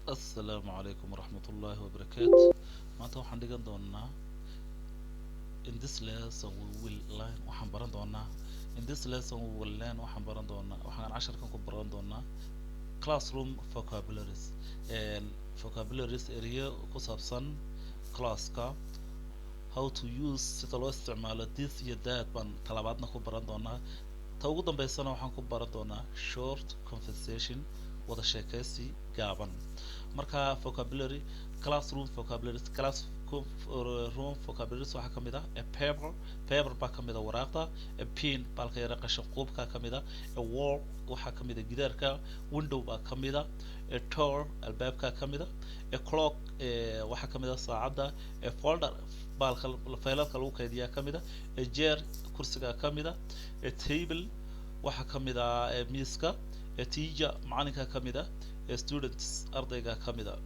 Assalaamu calaykum waraxmatullaahi wabarakaatu. Maanta waxaan dhigan doonaa, in this lesson we will learn, waxaan baran doonaa, in this lesson we will learn, waxaan baran doonaa, waxaan casharkan ku baran doonaa classroom vocabularies and vocabularies, ereyo ku saabsan classka, how to use, sida loo isticmaalo this iyo that baan talabaadna ku baran doonaa. Ta ugu dambeysana waxaan ku baran doonaa short conversation, wada sheekeysi gaaban. Marka vocabulary, classroom vocabularies, classroom vocabularies waxaa kamid ah a paper, paper baa kamid ah waraaqda, a bin, baalka yara qashin quubka kamid ah, a wall waxaa kamid ah gidaarka, window baa kamid ah, a door albaabka kamid ah, a clock waxaa kamid ah saacadda, a folder baalka faylalka lagu kaydiyaa kamid ah, a chair kursiga kamid ah, a table waxaa kamid ah miiska, a teacher macalinka kamid ah, a students ardayga kamid ah.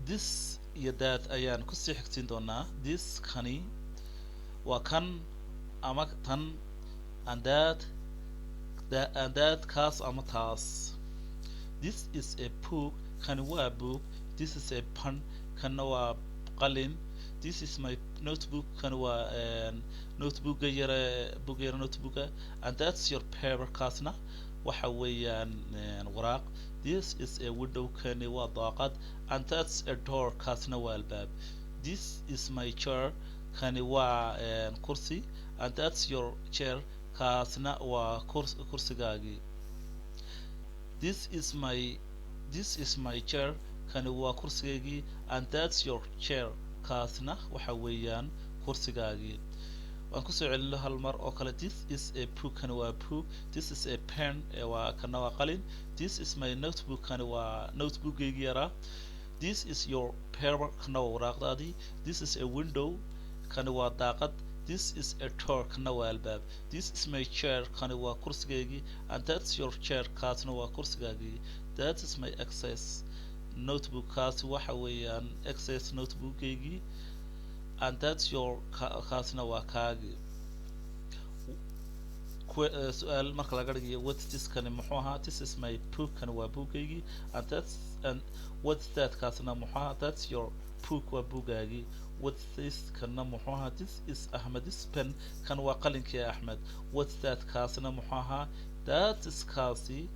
This iyo that ayaan kusii xigtiin doonaa. This kani waa kan ama tan, and that, and that kaas ama taas. This is a book, kani waa book. This is a pen, kana waa qalin. This is my notebook, kani waa notebooka yare, book yare, notebooka. And that's your paper, kaasna waxa weeyaan waraaq. This is a window, kani waa daaqad. And that's a door, kaasna waa albaab. This is my chair, kani waa kursi. And that's your chair, kaasna waa kursigaagii. This is my chair, kani waa kursigaygii. And that's your chair, kaasna waxa weeyaan kursigaagii. Waan kusoo celino hal mar oo kale. This is a book, kani waa book. This is a pen, waa kana waa qalin. This is my notebook, kani waa notebookgaygii yaraa. This is your paper, kana waa waraaqdaadii. This is a window, kani waa daaqad. This is a door, kana waa albaab. This is my chair, kani waa kursigaygii. And that's your chair, kaasna waa kursigaagii. That is my exercise notebook, kaasi waxa weeyaan exercise notebookgaygii. And that's your, kaasna waa kaagii. Su-aal marka laga dhigayo, what's this, kani muxuu ahaa? This is my book, kani waa bookgaygii. And that's, and what's that, kaasna muxuu ahaa? That's your book, waa buugaagii. What's this, kana muxuu ahaa? This is Ahmed's pen, kan waa qalinkii Axmed. What's that, kaasna muxuu ahaa? That is kaasi,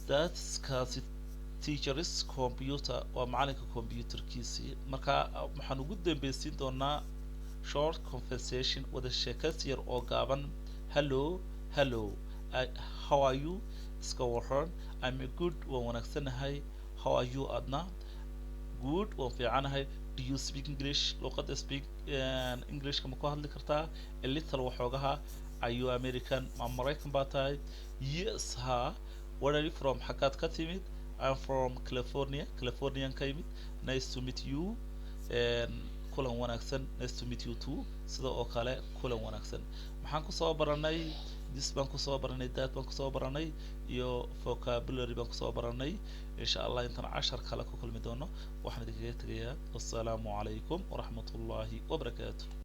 that's kaasi teacher's computer, waa macalinka computerkiisii. Marka waxaan ugu dambeysiin doonaa short conversation, wada sheekaysi yar oo gaaban. Hello, hello. How are you? Iska waran. I'm good, waan wanaagsanahay. How are you, adna? Good, waan fiicanahay. Do you speak English? Luqadda speak Englishka ma ku hadli kartaa? A little, waxoogaha. Are you American? Ma Maraykan baa tahay? Yes, ha. Where are you from? Xaggaad ka timid? I'm from California, Californian ka yimid. Nice to meet you, kulan wanaagsan. Nice to meet you too, sida oo kale kulan wanaagsan. Maxaan kusoo baranay? This baan kusoo baranay, that baan kusoo baranay, iyo vocabulary baan kusoo baranay. Insha Allah intaan cashar kale ku kulmi doono, waxaan idinkaga tegayaa wassalaamu calaykum waraxmatullaahi wabarakaatu.